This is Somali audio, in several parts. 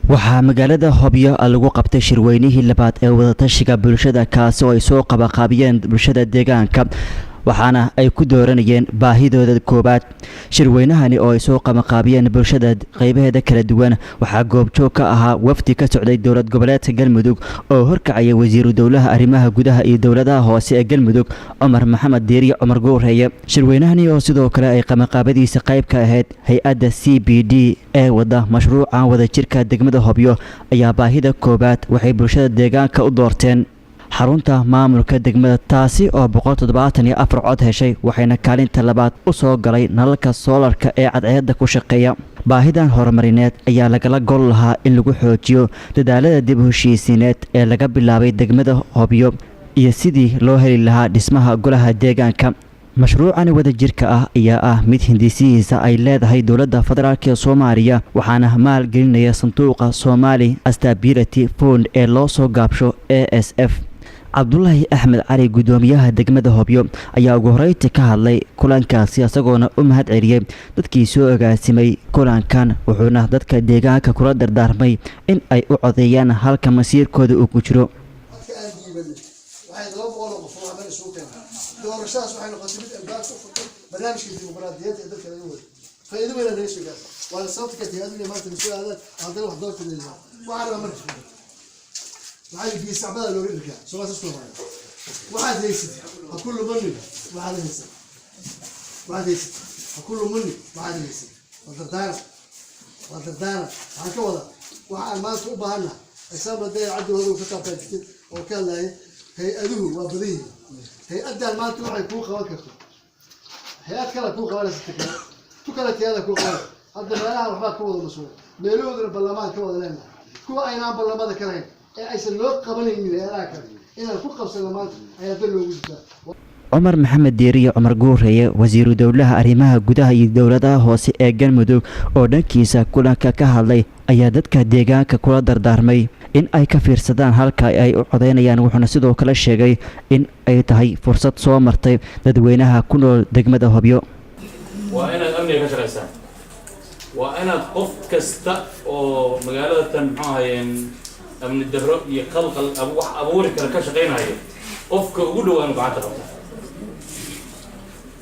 Waxaa magaalada Hobyo lagu qabtay shirweynihii labaad ee wadatashiga bulshada, kaasi oo ay soo qabaqaabiyeen bulshada deegaanka, waxaana ay ku dooranayeen baahidooda koowaad. Shirweynahani oo ay soo qabaqaabiyeen bulshada qaybaheeda kala duwan, waxaa goobjoog ka ahaa wafdi ka socday Dowlad Goboleedka Galmudug oo horkacaya wasiiru dowlaha arrimaha gudaha iyo dowladaha hoose ee Galmudug, Cumar Maxamed Diiriye Cumar Guureeye. Shirweynahani oo sidoo kale ay qabaqaabadiisa qayb ka ahayd hay-adda CBD ee wada mashruucan wadajirka degmada Hobyo ayaa baahida koowaad waxay bulshada deegaanka u doorteen xarunta maamulka degmada, taasi oo 174 cod heshay, waxayna kaalinta labaad u soo galay nalalka soolarka ee cadceedda ku shaqeeya. Baahidan horumarineed ayaa lagala gol lahaa in lagu xoojiyo dadaalada dib u heshiisiineed ee laga bilaabay degmada Hobyo iyo sidii loo heli lahaa dhismaha golaha deegaanka. Mashruucani wadajirka ah ayaa ah mid hindisihiisa ay leedahay Dowladda Federaalk ee Soomaaliya, waxaana maalgelinaya sanduuqa Somali Stability Fund ee loo soo gaabsho ASF. Cabdulaahi Axmed Cali, guddoomiyaha degmada Hobyo, ayaa ugu horeyntii ka hadlay kulankaasi, isagoona u mahad celiyey dadkii soo agaasimay kulankan, wuxuuna dadka deegaanka kula dardaarmay in ay u codeeyaan halka masiirkooda uu ku jiro. Codka aan dhiibanay waxay 200 oo qof oo meel isugu keenay. Doorashadaas waxay noqotay mid albaabka u furtay barnaamijka dimuqraadiyadeed ee dalka laga waday. Faa'iido weyn naga soo gaartay, waana sababta keentay adiga maanta nasoo aadaan haddana wax doorta leeyahay. Waxaan rabaa marka, waxaa biyo sacbada looga dhirgaa soo saas kuma waxaad haysid ha ku lumanin. Waxaad haysid, waxaad haysid ha ku lumanin. Waxaad haysid waa dardaaran, waa dardaaran. Waxaan ka wadaa, waxa aan maanta u baahannahay, example, hadday Cabdi Wado ka taabtaa jirtay oo ka hadlayay, hay-aduhu waa badan yihiin. Hay-addan maanta waxay kuu qaban karto, hay-ad kale kuu qabanaysa, ta kale tu kale tiyaada kuu qabanaysa. Hadda meelaha waxbaa ka wada mas-uul, meelahoodana ballamaan ka wada leenahay. Kuwa aynaan ballamada ka lahayn ee aysan loo qabanaynin hay-adaha kale, inaan ku qabsano maanta ayaa dal loogu jirtaa. Cumar Maxamed Diiriye Cumar Guureeye, wasiiru dowlaha arrimaha gudaha iyo dowladaha hoose ee Galmudug, oo dhankiisa kulanka ka hadlay, ayaa dadka deegaanka kula dardaarmay in ay ka fiirsadaan halka ay u codeynayaan, wuxuuna sidoo kale sheegay in ay tahay fursad soo martay dadweynaha ku nool degmada Hobyo. Waa inaad amniga ka shaqaysaan, waa inaad qof kasta oo magaalada tan, muxuu ahayeen, amni darro iyo qalqal wax abuuri kara ka shaqaynaya, qofka ugu dhow inu gacanta qabta.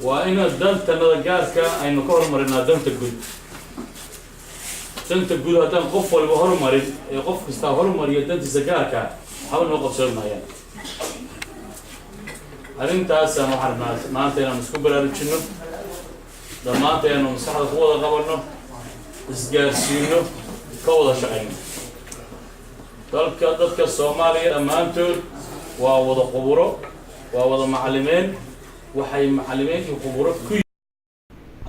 Waa inaad dantanada gaarka aynu ka horumarinaa danta guud. Danta guud haddaan qof walba horumarin ee qof kastaa horumariyo dantiisa gaarka, waxba noo qabsoon maayaan. Arrintaasaan waxaan rabnaa maanta inaan isku baraarujinno dhammaanta, aynu maskaxda ku wada qabanno, isgaarsiino, ka wada shaqayno. Dalka, dadka Soomaaliya dhammaantood waa wada khuburo, waa wada macalimiin, waxay macalimiin iyo khuburo ku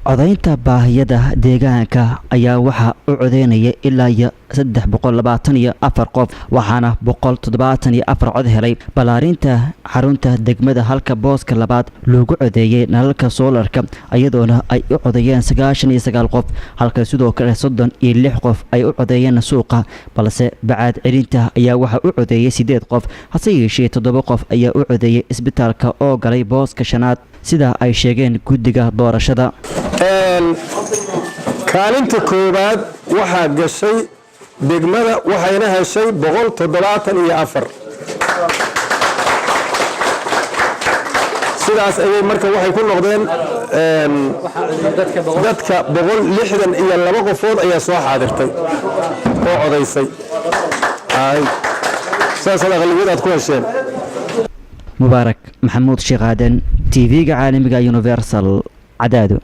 Codaynta baahiyada deegaanka ayaa waxaa u codeynaya ilaa iyo 324 qof, waxaana 174 cod helay ballaarinta xarunta degmada, halka booska labaad loogu codeeyey nalalka soolarka, iyadoona ay u codeeyeen 99 qof, halka sidoo kale 36 qof ay u codeeyeen suuqa. Balse bacaad celinta ayaa waxaa u codeeyey sideed qof, hase yeeshee toddoba qof ayaa u codeeyey isbitaalka oo galay booska shanaad, sida ay sheegeen guddiga doorashada. Kaalinta koowaad waxaa gashay degmada, waxayna heshay 174. Sidaas ayay marka waxay ku noqdeen dadka 162 qofood ayaa soo xaadirtay oo codaysay. Saasaad aqlabiyad aad ku hesheen. Mubaarak Maxamuud Sheekh Aadan, TV-ga caalamiga Universal, Cadaado.